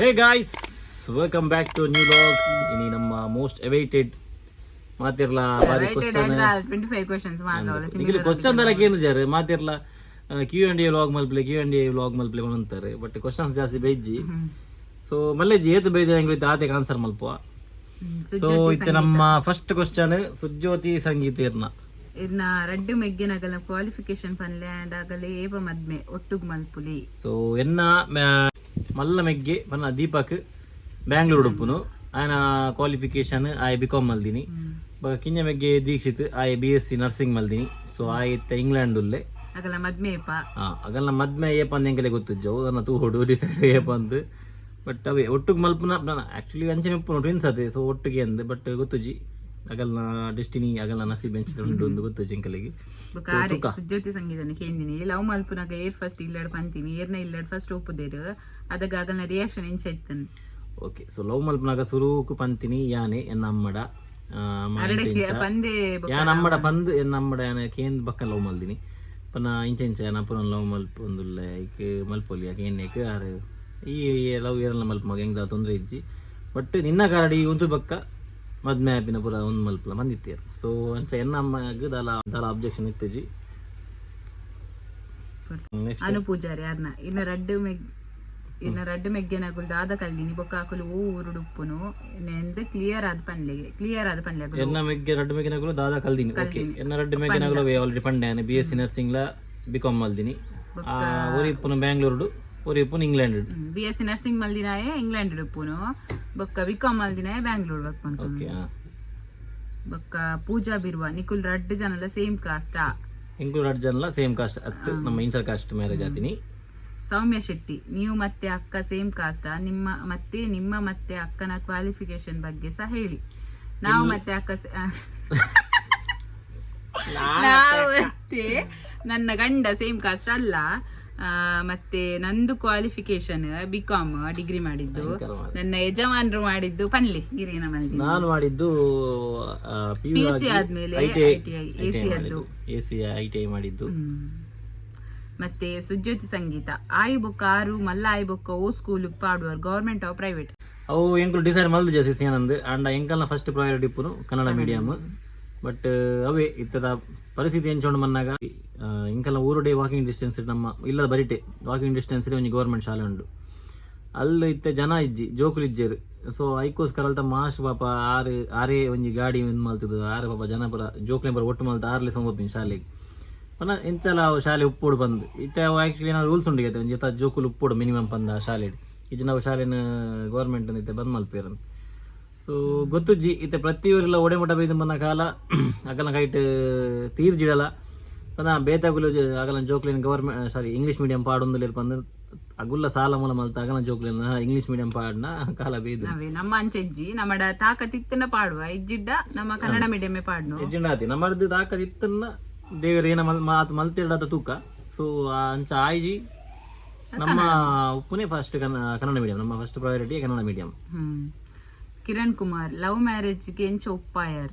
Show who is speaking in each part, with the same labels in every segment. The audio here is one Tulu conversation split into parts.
Speaker 1: Hey guys, welcome back to new vlog. ಇನಿ ನಮ್ಮ ಮೋಸ್ಟ್ ಅವೇಟೆಡ್ ಮಾತಿರ್ಲ ಬಾರಿ ಕ್ವಶನ್.
Speaker 2: 25 ಕ್ವಶನ್ಸ್ ಮಾತ್ರ.
Speaker 1: ನಿಖಿಲ್ ಕ್ವಶನ್ ದಲ ಕೇಂದ್ರ ಮಾತಿರ್ಲ ಕ್ಯೂ ಅಂಡ್ ಎ ವ್ಲಾಗ್ ಮಲ್ಪ್ಲೆ, ಕ್ಯೂ ಅಂಡ್ ಎ ವ್ಲಾಗ್ ಮಲ್ಪ್ಲೆ ಅಂತಾರೆ. ಬಟ್ ಕ್ವಶನ್ಸ್ ಜಾಸ್ತಿ ಬೈಜಿ. ಸೊ ಮಲ್ಲೆಜಿ ಏತು ಬೈದ ಎಂಗ್ಲಿತ್ತು ಆತೆಗೆ ಆನ್ಸರ್ ಮಲ್ಪುವ. ಸೊ ಇತ್ತೆ ನಮ್ಮ ಫಸ್ಟ್ ಕ್ವಶನ್ ಸುಜ್ಯೋತಿ ಸಂಗೀತ ಇರ್ನ.
Speaker 2: ಇರ್ನ ರಡ್ಡು ಮೆಗ್ಗೆನಗಲ ಕ್ವಾಲಿಫಿಕೇಶನ್ ಪನ್ಲೆ ಅಂಡ್ ಆಗಲೆ ಏಪ ಮದ್ಮೆ ಒಟ್ಟುಗ್ ಮಲ್ಪುಲಿ?
Speaker 1: ಸೊ ಎನ್ನ ಮಲ್ಲ ಮೆಗ್ಗೆ ಪನ್ನ ದೀಪಕ್ ಬ್ಯಾಂಗ್ಳೂರ್ ಉಡುಪುನು. ಆಯನ ಕ್ವಾಲಿಫಿಕೇಶನ್ ಆಯ್ ಬಿ ಕಾಮ್ ಮಲ್ದಿನಿ. ಬೊಕ ಕಿഞ്ഞ ಮೆಗ್ಗೆ ದೀಕ್ಷಿತ್ ಆಯ್ ಬಿ ಎಸ್ ಸಿ ನರ್ಸಿಂಗ್ ಮಲ್ದಿನಿ. ಸೊ ಆಯ್ ಇತ್ತೆ ಇಂಗ್ಲೆಂಡ್ ಉಲ್ಲೆ.
Speaker 2: ಅಗಲ ಮದ್ಮೆ ಏಪ?
Speaker 1: ಅಗಲ್ನ ಮದ್ಮೆ ಏಪ ಅಂದ್ ಎಂಕಲೆ ಗೊತ್ತುಜ್ಜವು. ಅದನ್ನ ತೂಹುಡು ಡಿಸೈಡ್ ಏಪ ಅಂದ್. ಬಟ್ ಅವೇ ಒಟ್ಟುಗ್ ಮಲ್ಪುನ ಆಕ್ಚುಲಿ ಅಂಚನೆ ಉಪ್ಪುನು ಟ್ವಿನ್ಸ್ ಅದೇ, ಸೊ ಒಟ್ಟಿಗೆ ಅಂದ್. ಬಟ್ ಗೊತ್ತುಜ್ಜಿ, ಅಗಲ್ನ ಡೆಸ್ಟಿನಿ, ಅಗಲ್ನ ನಸೀಬ್ ಎಂಚಿನ ಉಂಡು ಅಂದ್ ಗೊತ್ತುಜ್ಜಿ ಎಂಕಲೆಗ್.
Speaker 2: ಬೊಕ ಆರೆ ಸುಜ್ಯೋತಿ ಸಂಗೀತನ ಕೇಂದಿನಿ, ಲವ್ ಮಲ್ಪುನಾಗ ಏರ್ ಫಸ್ಟ್ ಇಲ್ಲಡ್ ಪಂತೀನಿ, ಏರ್ನ ಇಲ್ಲಡ್ ಫಸ್ಟ್ ಒಪ್ಪುದೇರು, ಅದಗ ಅಗಲ್ನ ರಿಯಾಕ್ಷನ್ ಎಂಚ ಇತ್ತನ್?
Speaker 1: ಓಕೆ, ಸೊ ಲವ್ ಮಲ್ಪನಾಗ ಸುರುಕು ಪಂತಿನಿ ಯಾನೆ ಎನ್ನ ಅಮ್ಮಡ. ಅಮ್ಮ ಇಂಚ ಇಂಚ.
Speaker 2: ಪಂದೆ ಬೊಕ
Speaker 1: ಯಾನ್ ಅಮ್ಮಡ ಪಂದ್, ಎನ್ನ ಅಮ್ಮಡ ಯಾನ ಕೇಂದ್ ಬಕ್ಕ ಲವ್ ಮಲ್ದಿನಿ. ಪನ ಇಂಚ ಇಂಚ ಯಾನ್ ಅಪುನ ಲವ್ ಮಲ್ಪೊಂದುಲ್ಲೆ, ಐಕ್ ಮಲ್ಪೊಲಿ ಯಾಕೆ ಎಣ್ಣೆಕ್ ಆರು ಈ ಲವ್ ಏರಲ್ಲ ಮಲ್ಪ ಮಗ, ಹೆಂಗ್ ತೊಂದರೆ ಇಜ್ಜಿ, ಬಟ್ ನಿನ್ನ ಕಾರಡಿ ಉಂತು ಬಕ್ಕ ಮದ್ಮೆ ಆಪಿನ ಪೂರ ಒಂದು ಮಲ್ಪಲ ಬಂದಿತ್ತೇರು. ಸೊ ಅಂಚ ಎನ್ನ ಅಮ್ಮಗ್ ದಾಲ ದಾಲ ಅಬ್ಜೆಕ್ಷನ್ ಇತ್ತಜಿ. ನೆಕ್ಸ್ಟ್.
Speaker 2: ಅನು ಪೂಜಾರಿ ಯಾರ್ನ, ಇರ್ನ ರಡ್ಡು ಮೆಗ್ಗೆನಗುಲ್ ದಾದ ಕಲ್ದಿನಿ, ಬೊಕ್ಕ ಅಕುಲು ಓ ಊರುಡು ಉಪ್ಪುನು ಎಂದ್ ಕ್ಲಿಯರ್ ಆದ್ ಪನ್ಲೆ, ಕ್ಲಿಯರ್ ಆದ್ ಪನ್ಲೆ ಅಕುಲು.
Speaker 1: ಎನ್ನ ಮೆಗ್ಗೆ ರಡ್ಡು ಮೆಗ್ಗೆನಗುಲು ದಾದಾ ಕಲ್ದಿನಿ? ಓಕೆ, ಎನ್ನ ರಡ್ಡು ಮೆಗ್ಗೆನಗುಲು ಆಲ್ರೆಡಿ ಪಂಡೆ, ಬಿ ಎಸ್ ಸಿ ನರ್ಸಿಂಗ್ಲ ಬಿ ಕಾಮ್ ಮಲ್ದಿನಿ. ಒರಿ ಇಪ್ಪುನು ಬ್ಯಾಂಗ್ಳೂರ್ಡು, ಒರಿ ಇಪ್ಪುನು England.
Speaker 2: B S C nursing ಮಲ್ದಿನಾಯೆ ಇಂಗ್ಲೆಂಡ್ ಉಪ್ಪುನು, ಬೊಕ್ಕ ಬಿ ಕಾಮ್ ಮಲ್ದಿನಾಯೆ ಬ್ಯಾಂಗ್ಳೂರ್ ವರ್ಕ್ ಮಲ್ಪುನು.
Speaker 1: ಓಕೆ.
Speaker 2: ಬೊಕ್ಕ ಪೂಜಾ ಬಿರುವ, ನಿಕುಲ್ ರಡ್ಡು ಜನಲ ಸೇಮ್ ಕಾಸ್ಟಾ?
Speaker 1: ಎಂಕುಲು ರಡ್ಡು ಜನಲ ಸೇಮ್ ಕಾಸ್ಟ್ ಅತ್ತು, ನಮ್ಮ ಇಂಟರ್ ಕಾಸ್ಟ್ ಮ್ಯಾರೇಜ್ ಆತೀನಿ.
Speaker 2: ಸೌಮ್ಯ ಶೆಟ್ಟಿ, ನೀವು ಮತ್ತೆ ಅಕ್ಕ ಸೇಮ್ ಕಾಸ್ಟಾ? ನಿಮ್ಮ ಮತ್ತೆ ಅಕ್ಕನ ಕ್ವಾಲಿಫಿಕೇಶನ್ ಬಗ್ಗೆ ಸಹ ಹೇಳಿ. ನಾವು ಮತ್ತೆ ಅಕ್ಕ ನಾವು ಮತ್ತೆ ನನ್ನ ಗಂಡ ಸೇಮ್ ಕಾಸ್ಟ್ ಅಲ್ಲ. ಮತ್ತೆ ನಂದು ಕ್ವಾಲಿಫಿಕೇಶನ್ ಬಿ ಕಾಮ್ ಡಿಗ್ರಿ ಮಾಡಿದ್ದು. ನನ್ನ ಯಜಮಾನರು ಮಾಡಿದ್ದು ಪನ್ಲಿ ಹಿರಿಯನ ಮಲ್ದಿ.
Speaker 1: ನಾನು ಮಾಡಿದ್ದು ಪಿ
Speaker 2: ಪಿ ಯು ಸಿ ಆದ್ಮೇಲೆ ಐಟಿಐ ಎಸಿ ಅದ್ದು.
Speaker 1: ಎ ಸಿ ಐಟಿಐ ಮಾಡಿದ್ದು.
Speaker 2: ಮತ್ತೆ ಸುಜ್ಯೋತಿ ಸಂಗೀತ, ಆಯು ಬೊಕ್ಕ ಆರು ಮಲ್ಲ ಆಯು ಬೊಕ್ಕ ಓ ಸ್ಕೂಲ್ ಪಾಡುವರು, ಗವರ್ಮೆಂಟ್ ಆರ್ ಪ್ರೈವೇಟ್?
Speaker 1: ಅವು ಎಂಕುಲು ಡಿಸೈಡ್ ಮಲ್ದು ಜೆ ಏನಂದು ಅಂಡ ಎಂಕಲ್ನ ಫಸ್ಟ್ ಪ್ರಯಾರಿಟಿ ಇಪ್ಪುನು ಕನ್ನಡ ಮೀಡಿಯಂ. ಬಟ್ ಅವೇ ಇತ್ತದ ಪರಿಸ್ಥಿತಿ ಎಂಚೋಂಡು ಮನ್ನಾಗ ಎಂಕಲ್ನ ಊರುಡೆ ವಾಕಿಂಗ್ ಡಿಸ್ಟೆನ್ಸ್, ನಮ್ಮ ಇಲ್ಲದ ಬರಿಟೆ ವಾಕಿಂಗ್ ಡಿಸ್ಟೆನ್ಸ್ ಒಂಜಿ ಗೌರ್ಮೆಂಟ್ ಶಾಲೆ ಉಂಡು. ಅಲ್ಲಿ ಇತ್ತೆ ಜನ ಇಜ್ಜಿ, ಜೋಕುಲು ಇಜ್ಜೆರು. ಸೊ ಐಕೋಸ್ಕರ ಅಲ್ತ ಮಾಸ್ಟ್ ಪಾಪ ಆರು ಆರೇ ಒಂಜಿ ಗಾಡಿ ಇದು ಮಲ್ತದು ಆರು ಪಾಪ ಜನ ಪುರ ಜೋಕ್ಲೆ ಪುರ ಒಟ್ಟು ಮಲ್ತು ಆರ್ಲೆ ಸಂಗೋಪಿನ ಶಾಲೆಗೆ. ಪನ ಎಂಚಲ ಅವು ಶಾಲೆ ಉಪ್ಪೋಡು ಬಂದು ಇತ್ತೆ ಅವು ಆ್ಯಕ್ಚುಲಿ ಏನಾದ್ರು ರೂಲ್ಸ್ ಉಂಡು ಗತೆ, ಒಂಜಿ ಜೋಕುಲು ಉಪ್ಪೋಡು ಮಿನಿಮಮ್ ಪಂದ ಶಾಲೆಡ್. ಇಜ್ಜಿ ನಾವು ಶಾಲೆನ ಗೌರ್ಮೆಂಟ್ ಇತ್ತೆ ಬಂದ್ ಮಲ್ಪೇರು. ಸೊ ಗೊತ್ತುಜ್ಜಿ, ಇತ್ತೆ ಪ್ರತಿಯೊರಿಲ ಒಡೆ ಮುಟ ಬೈದು ಮನ್ನ ಕಾಲ ಅಗಲ ಕೈಟ್ ತೀರ್ಜಿಡಲ. ಪನ ಬೇತಗುಲು ಅಗಲ ಜೋಕ್ಲಿನ ಗೌರ್ಮೆಂಟ್ ಸಾರಿ ಇಂಗ್ಲೀಷ್ ಮೀಡಿಯಂ ಪಾಡೊಂದು ಪಂದ್ ಅಗುಲ್ಲ ಸಾಲ ಮೂಲ ಮಲ್ತ ಅಗಲ ಜೋಕ್ಲಿನ ಇಂಗ್ಲೀಷ್ ಮೀಡಿಯಂ ಪಾಡ್ನ ಕಾಲ ಬೈದು.
Speaker 2: ಅವೇ ನಮ್ಮ ಅಂಚೆಜ್ಜಿ, ನಮ್ಮಡ ತಾಕತ್ ಇತ್ತನ ಪಾಡುವ, ಇಜ್ಜಿಡ್ಡ ನಮ್ಮ ಕನ್ನಡ ಮೀಡಿಯಮೇ ಪಾಡ್ನು.
Speaker 1: ಎಜ್ಜಿಂಡಾತಿ ನಮ್ಮರ್ದು ತಾಕತ್ ಇತ್ತನ್ನ ದೇವರು ಏನ ಮಲ್ ಮಾತು ಮಲ್ತಿಡದ ತೂಕ. ಸೊ ಅಂಚ ಆಯ್ಜಿ ನಮ್ಮ ಉಪ್ಪುನೇ ಫಸ್ಟ್ ಕನ್ನಡ ಮೀಡಿಯಂ, ನಮ್ಮ first priority Kannada medium.
Speaker 2: Kiran Kumar, love ಮ್ಯಾರೇಜ್ಗೆ ಎಂಚ ಒಪ್ಪಾಯರ್?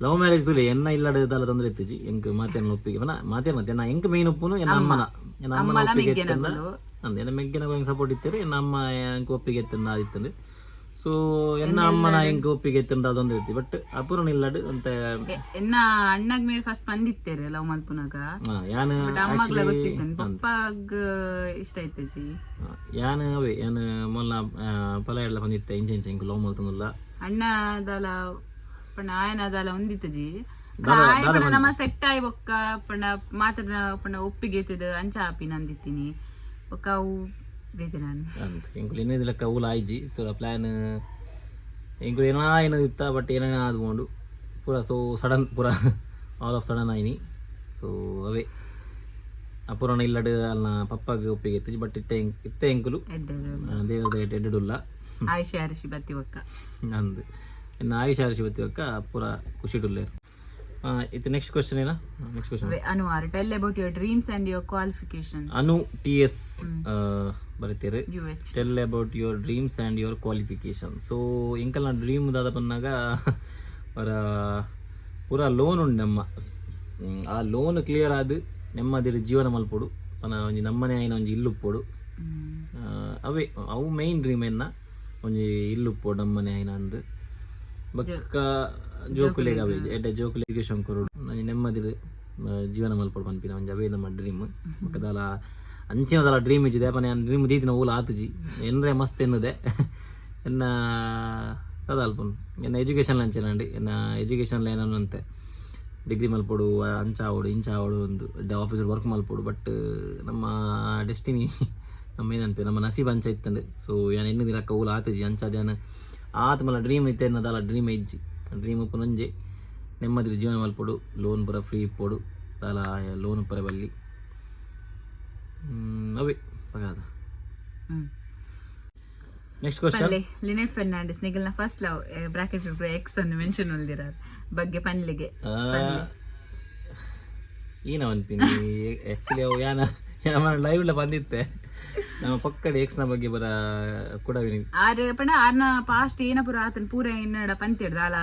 Speaker 1: ಲವ್ ಮ್ಯಾರೇಜ್ ತುಲೆ ಎನ್ನ ಇಲ್ಲಡ ದಾಲ ತೊಂದರೆ ಇತ್ತಿಜಿ. ಎಂಕ್ ಮಾತೇನ ಒಪ್ಪಿಗೆ ಪನ ಮಾತೇನ ಮತ್ತೆ ಎನ್ನ ಎಂಕ್ ಮೇನ್ ಉಪ್ಪುನು ಎನ್ನ ಅಮ್ಮನ ಎನ್ನ ಅಮ್ಮನ ಒಪ್ಪಿಗೆ ಇತ್ತನ್ನ ಅಂದ್. ಎನ್ನ ಮೆಗ್ಗೆನ ಎಂಕ್ ಸಪೋರ್ಟ್ ಇತ್ತಾರೆ. ಎನ್ನ ಅಮ್ಮ ಎಂಕ್ ಒಪ್ಪಿಗೆ ಇತ್ತನ್ನ ಇತ್ತಂದು. ಸೊ ಎನ್ನ ಅಮ್ಮನ ಎಂಕ್ ಒಪ್ಪಿಗೆ ಇತ್ತಂದ ತೊಂದರೆ ಇತ್ತಿ. ಬಟ್ ಅಪುರನ ಇಲ್ಲಡ್ ಅಂತ.
Speaker 2: ಎನ್ನ ಅಣ್ಣಗ್ ಮೇರ್ ಫಸ್ಟ್ ಬಂದಿತ್ತೇರೆ ಲವ್ ಮಲ್ಪುನಾಗ.
Speaker 1: ಯಾನ್
Speaker 2: ಬಟ್ ಅಮ್ಮಗ್ಲ ಗೊತ್ತಿತ್ತನ್, ಪಪ್ಪಾಗ್ ಇಷ್ಟ ಇತ್ತಜಿ.
Speaker 1: ಯಾನ್ ಅವೇ ಯಾನ್ ಮೊಲ್ಲ ಫಲ ಎಲ್ಲ ಬಂದಿತ್ತೆ, ಇಂಚ ಇಂಚ ಎಂಕ್ ಲವ್ ಮಲ್ತೊಂದುಲ್ಲ.
Speaker 2: ಅಣ್ಣ ದಾಲ ಪಂಡ ಆಯನ ದಾಲ ಒಂದಿತ್ತಜಿ. ಆಯ್ ಪಂಡ ನಮ್ಮ ಸೆಟ್ ಆಯ್ ಬೊಕ್ಕ ಪಂಡ ಮಾತ್ರ ಪಂಡ ಒಪ್ಪಿಗೆ ಇತ್ತದ ಅಂಚ ಆಪಿ ನಂದಿತ್ತೀನಿ. ಬೊಕ್ಕ ಅವು ಬೇತೆ ನಾನು.
Speaker 1: ಅಂತ ಎಂಕುಲು ಏನೇದು ಲೆಕ್ಕ ಊಲ ಆಯ್ಜಿ ತೂರ ಪ್ಲ್ಯಾನ್ ಎಂಕುಲು ಏನಾ ಏನದು ಇತ್ತ. ಬಟ್ ಏನೇನ ಆದ್ಕೊಂಡು ಪೂರ ಸೊ ಸಡನ್ ಪೂರ ಆಲ್ ಆಫ್ ಸಡನ್ ಆಯ್ನಿ. ಸೊ ಅವೇ ಅಪುರನ ಇಲ್ಲಡ್ ಅಲ್ನ ಪಪ್ಪಗ್ ಒಪ್ಪಿಗೆ ಇತ್ತು. ಬಟ್ ಇತ್ತೆ ಇತ್ತೆ ಎಂಕುಲು ದೇವರದ ಎಡ್ಡೆಡುಲ್ಲ.
Speaker 2: ಆಯುಷ ಅರಿಶಿ ಬತ್ತಿ ಬೊಕ್ಕ.
Speaker 1: ಅಂದ್, ಇನ್ನು ಆಯುಷ ಅರಿಶಿ ಬತ್ತಿ ಬೊಕ್ಕ ಪೂರ ಖುಷಿಡುಲ್ಲೇರು. ಇತ್ತೆ ನೆಕ್ಸ್ಟ್ ಕ್ವಶನ್ ಏನ next question?
Speaker 2: Anu R, tell about your dreams and your qualification.
Speaker 1: Anu T S ಬರೀತೀರಿ.
Speaker 2: U H.
Speaker 1: Tell about your dreams and your qualification. So ಎಂಕಲ್ನ ಡ್ರೀಮ್ ದಾದ ಪನ್ನಾಗ ಅವರ ಪೂರ ಲೋನ್ ಉಂಡು ನಮ್ಮ. ಆ ಲೋನ್ ಕ್ಲಿಯರ್ ಆದ್ ನೆಮ್ಮದಿಡ್ ಜೀವನ ಮಲ್ಪೊಡು ಪನ ಒಂಜಿ ನಮ್ಮನೆ ಆಯಿನ ಒಂಜಿ ಇಲ್ಲು ಉಪ್ಪೊಡು. ಅವೇ ಅವು ಮೈನ್ ಡ್ರೀಮ್ ಎನ್ನ ಒಂಜಿ ಇಲ್ಲುಪ್ಪು ನಮ್ಮನೆ ಆಯ್ನ ಅಂದ್ ಬೊಕ್ಕ ಜೋಕುಲೆಗ್ ಅವೇ ಎಡ್ಡೆ ಜೋಕುಲೆ ಎಜುಕೇಶನ್ ಕೊರೊಡು, ಒಂಜಿ ನೆಮ್ಮದಿಡ್ ಜೀವನ ಮಲ್ಪೊಡು ಪನ್ಪಿನ ಒಂಜಿ ಅವೇ ನಮ್ಮ ಡ್ರೀಮ್. ಬೊಕ್ಕ ದಾಲ ಅಂಚಿನ ದಾಲ ಡ್ರೀಮ್ ಇಜ್ಜಿ. ದಾಯೆ ಪಂಡ ಯಾನ್ ಡ್ರೀಮ್ ದೀತಿನ ಓಲು ಆತುಜಿ. ಎನ್ರೆ ಮಸ್ತ್ ಎನ್ನುದೆ ಎನ್ನ ದಾದ ಅಲ್ಪುನು ಎನ್ನ ಎಜುಕೇಷನ್ ಅಂಚೆನಾಂಡ್. ಎನ್ನ ಎಜುಕೇಷನ್ ಏನಂತೆ ಡಿಗ್ರಿ ಮಲ್ಪೊಡು, ಅಂಚ ಆವೊಡು ಇಂಚ ಆವೊಡು, ಒಂದು ಎಡ್ಡೆ ಆಫೀಸರ್ ವರ್ಕ್ ಮಲ್ಪೊಡು. ಬಟ್ ನಮ್ಮ ಡೆಸ್ಟಿನಿ, ನಮ್ಮ ಏನನ್ಪೆ, ನಮ್ಮ ನಸೀಬ್ ಅಂಚ ಇತ್ತಂಡು. ಸೊ ಯಾನ್ ಎನ್ನುದಿ ರಕ್ಕ ಓಲು ಆತುಜಿ. ಅಂಚಾದ್ ಯಾನ್ ಆತ್ ಮಲ್ಲ ಡ್ರೀಮ್ ಇತ್ತೆ ಎನ್ನದಾಲ ಡ್ರೀಮ್ ಇಜ್ಜಿ. ಡ್ರೀಮ್ ಉಪ್ಪುನೊಂಜೆ ನೆಮ್ಮದಿ ಜೀವನ ಮಲ್ಪೊಡು, ಲೋನ್ ಪೂರ ಫ್ರೀ ಇಪ್ಪೊಡು, ದಾಲ ಲೋನ್ ಪೂರ ಬಲ್ಲಿ. ಅವೇ ಬಗಾದ. Next question.
Speaker 2: ಪಲ್ಲೆ ಲಿನೆಟ್ ಫೆರ್ನಾಂಡಿಸ್, ನಿಗಲ್ನ ಫಸ್ಟ್ ಲವ್ ಬ್ರಾಕೆಟ್ ಎಕ್ಸ್ ಅಂದ್ ಮೆನ್ಷನ್ ಮಲ್ದಿರ ಬಗ್ಗೆ ಪನ್ಲಿಗೆ.
Speaker 1: ಏನ ಅನ್ಪಿನಿ ಆ್ಯಕ್ಚುಲಿ ಅವು ಯಾನ ಯಾನ ಲೈವ್ ಲ ಬಂದಿತ್ತೆ ನಮ್ಮ ಪಕ್ಕಡೆ ಎಕ್ಸ್ನ ಬಗ್ಗೆ ಬರ ಕುಡವಿನಿ.
Speaker 2: ಆರ್ ಪಂಡ ಆರ್ನ ಪಾಸ್ಟ್ ಏನ ಪೂರ ಆತನ ಪೂರ ಎನ್ನಡ ಪಂತಿಡ್ದ ದಾಲ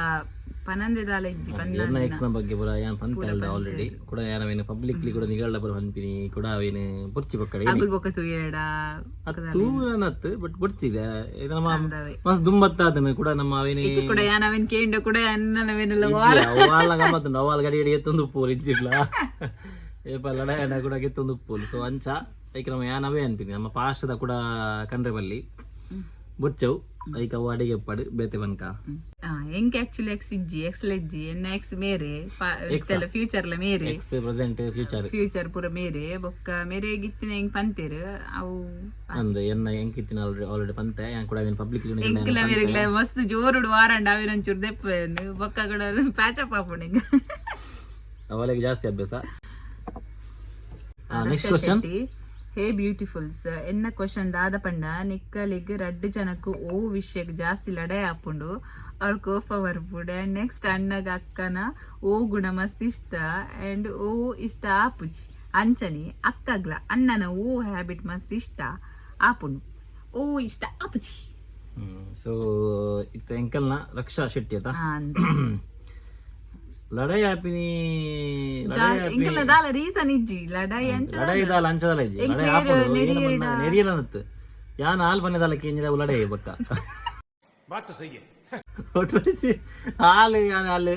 Speaker 2: ಪನಂದೆ ದಾಲ ಇಜ್ಜಿ ಪನ್ನ.
Speaker 1: ಎನ್ನ ಎಕ್ಸ್ನ ಬಗ್ಗೆ ಪೂರ ಯಾನ್ ಪಂತ ಆಲ್ರೆಡಿ ಕೂಡ. ಯಾನವೇನು ಪಬ್ಲಿಕ್ಲಿ ಕೂಡ ನಿಗಳ್ಳ ಪೂರ ಪನ್ಪಿನಿ ಕೂಡ ಅವೇನು ಬೊರ್ಚಿ ಪಕ್ಕಡೆ.
Speaker 2: ಅಗುಲ್ ಬೊಕ್ಕ ತೂಯಡ.
Speaker 1: ತೂನತ್ ಬಟ್ ಬೊರ್ಚಿದೆ ಇದು ನಮ್ಮ ಮಸ್ತ್ ದುಂಬತ್ತ ಅದನ್ನು ಕೂಡ ನಮ್ಮ ಅವೇನೆ
Speaker 2: ಕೂಡ ಯಾನ್ ಅವೇನ್ ಕೇಂಡ ಕೂಡ ಅನ್ನನವೇನೆಲ್ಲ.
Speaker 1: ಅವಾಲ ಗಮ್ಮತ್ತುಂಡು. ಅವಾಲ ಗಡಿ ಗಡಿ ಎತ್ತೊಂದು ಉಪ್ಪು ಇಜ್ಜಿಡ್ಲ ಏಪ ಲಡಾಯನ ಕೂಡ ಗೆತ್ತೊಂದು ಉಪ್ಪು. ಸೊ ಅಂಚ ಐಕ್ ನಮ್ಮ ಯಾನ್ ಅವೇ ಅನ್ಪಿನಿ ನಮ್ಮ ಪಾಸ್ಟ್ದ ಕೂಡ ಕಂಡ್ರೆ ಬಲ್ಲಿ ಬೊಚ್ಚವು. ಐಕ್ ಅವು ಅಡಿಗೆ ಉಪ್ಪಾಡು ಬೇತೆ ಬನ್ಕ.
Speaker 2: ಎಂಕ್ ಆಕ್ಚುಲಿ ಎಕ್ಸ್ ಇಜ್ಜಿ, ಎಕ್ಸ್ ಇಜ್ಜಿ. ಎನ್ನ ಎಕ್ಸ್ ಮೇರೆ, ಫ್ಯೂಚರ್ ಲ ಮೇರೆ.
Speaker 1: X present future.
Speaker 2: ಫ್ಯೂಚರ್ ಪೂರ ಮೇರೆ. ಬೊಕ್ಕ ಮೇರೆ ಗಿತ್ತಿನ ಹೆಂಗ್ ಪಂತೇರು ಅವು.
Speaker 1: ಅಂದ್ ಎನ್ನ ಎಂಕಿತ್ತಿನ ಆಲ್ರೆಡಿ ಆಲ್ರೆಡಿ ಪಂತೆ ಯಾನ್ ಕೂಡ ಅವೇನು ಪಬ್ಲಿಕ್.
Speaker 2: ಎಂಕ್ಲ ಮೇರೆಗ್ಲ ಮಸ್ತ್ ಜೋರುಡು ವಾರಂಡ ಅವೇನೊಂಚೂರು ದೆಪ್ಪ ಬೊಕ್ಕ ಕೂಡ ಪ್ಯಾಚಪ್ ಆಪುಂಡು ಎಂಕ್.
Speaker 1: ಅವಲಿಗೆ ಜಾಸ್ತಿ ಅಭ್ಯಾಸ. Next question.
Speaker 2: Shetty, ಹೇ ಬ್ಯೂಟಿಫುಲ್ಸ್, ಎನ್ನ ಕ್ವಶನ್ ದಾದ ಪಂಡ ನಿಕ್ಕಲಿಗ್ ರಡ್ಡು ಜನಕ್ಕೂ ಓ ವಿಷಯಕ್ಕೆ ಜಾಸ್ತಿ ಲಡಾಯಿ ಆಪುಂಡು ಅವ್ರ ಕೋಪ ಬರ್ಪುಂಡು? ಅಂಡ್ ನೆಕ್ಸ್ಟ್ ಅಣ್ಣಗ ಅಕ್ಕನ ಓ ಗುಣ ಮಸ್ತ್ ಇಷ್ಟ ಅಂಡ್ ಓ ಇಷ್ಟ ಆಪುಜಿ? ಅಂಚನೆ ಅಕ್ಕಗ್ಲ ಅಣ್ಣನ ಓ ಹ್ಯಾಬಿಟ್ ಮಸ್ತ್ ಇಷ್ಟ ಆಪುಂಡು, ಓ ಇಷ್ಟ ಆಪುಜಿ?
Speaker 1: ಸೊ ಇತ್ತ ಎಂಕಲ್ನ ರಕ್ಷಾ ಶೆಟ್ಟಿ ಆತ.
Speaker 2: ಅಂದ್.
Speaker 1: ಲಡಾಯಿ ಆಪಿನಿ ಲಡಾಯಿ ಆಪಿನಿ
Speaker 2: ಎಂಕಲ್ನ ದಾಲ ರೀಸನ್ ಇಜ್ಜಿ ಲಡಾಯಿ ಅಂಚ.
Speaker 1: ಲಡಾಯಿ ದಾಲ ಅಂಚದಲ್ಲ ಇಜ್ಜಿ. ಲಡಾಯಿ ಆಪುಂಡು ನೆರಿಯಲನತ್ತು ಯಾನ್ ಆಲ್ ಪನ್ನೆದಾಲ ಕೇಂದ್ರ ಅವು ಲಡಾಯಿ ಬೊಕ್ಕ.
Speaker 3: बात तो सही है.
Speaker 1: ಒಟ್ರಾಸಿ ಹಾಲು ಯಾನ್ ಹಾಲು